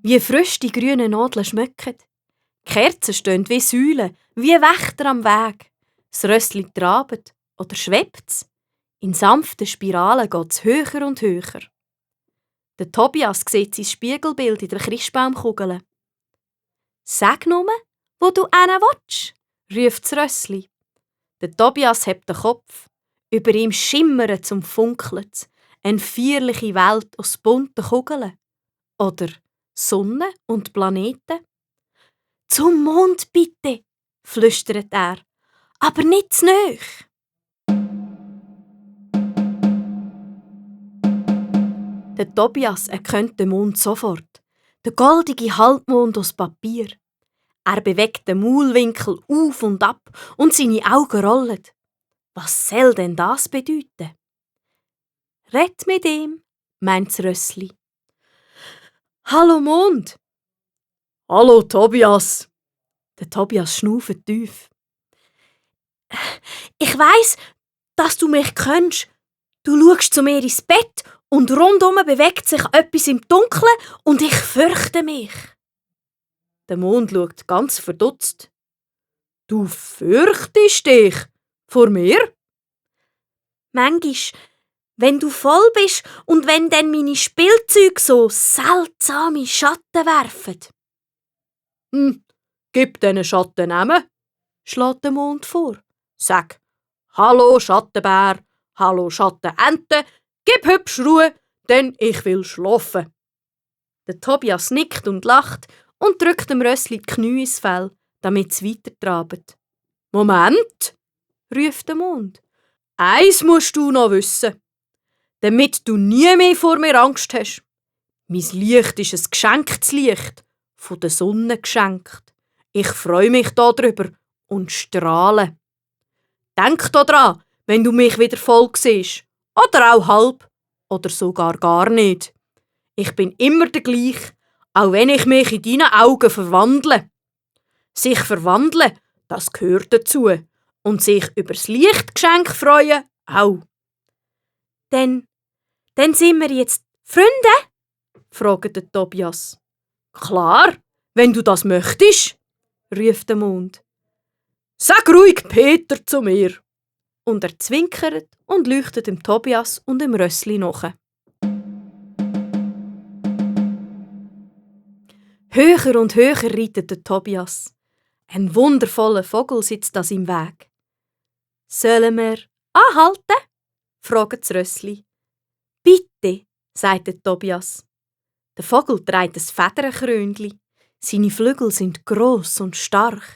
wie frisch die grünen Nadeln schmecken. Die Kerzen stehen wie Säulen, wie Wächter am Weg. Das Rössli trabt oder schwebt's. In sanften Spiralen geht's höher und höher. Der Tobias sieht sein Spiegelbild in der Christbaumkugel. «Sag nur, wo du hin willst», ruft das Rössli. Der Tobias hebt den Kopf. Über ihm schimmert und funkelt eine feierliche Welt aus bunten Kugeln. Oder Sonne und Planeten. «Zum Mond bitte», flüstert er, «aber nicht zu nahe». Der Tobias erkennt den Mond sofort. Der goldige Halbmond aus Papier. Er bewegt den Maulwinkel auf und ab und seine Augen rollen. Was soll denn das bedeuten? «Red mit ihm», meint das Rössli. «Hallo Mond!» «Hallo Tobias!» Der Tobias schnauft tief. «Ich weiss, dass du mich kennst. Du schaust zu mir ins Bett und rundum bewegt sich etwas im Dunkeln und ich fürchte mich.» Der Mond schaut ganz verdutzt. «Du fürchtest dich? Vor mir?» «Manchmal, wenn du voll bist und wenn dann meine Spielzeuge so seltsame Schatten werfen.» «Gib diesen Schatten Namen», schlägt der Mond vor. «Sag, hallo Schattenbär, hallo Schattenente, gib hübsch Ruhe, denn ich will schlafen.» Der Tobias nickt und lacht und drückt dem Rössli die Knie ins Fell, damit es weiter trabt. «Moment», ruft der Mond. «Eins musst du noch wissen, damit du nie mehr vor mir Angst hast. Mein Licht ist ein geschenktes Licht, von der Sonne geschenkt. Ich freue mich darüber und strahle. Denk daran, wenn du mich wieder voll siehst, oder auch halb, oder sogar gar nicht. Ich bin immer der gleich, auch wenn ich mich in deinen Augen verwandle. Sich verwandeln, das gehört dazu. Und sich übers Lichtgeschenk freuen, auch.» Dann sind wir jetzt Freunde?» fragt der Tobias. «Klar, wenn du das möchtest», ruft der Mond. «Sag ruhig Peter zu mir.» Und er zwinkert und leuchtet dem Tobias und dem Rössli nach. Höher und höher reitet der Tobias. Ein wundervoller Vogel sitzt an seinem Weg. «Sollen wir anhalten?» fragt das Rössli. «Bitte», sagt der Tobias. Der Vogel trägt ein Federkrönchen. Seine Flügel sind gross und stark.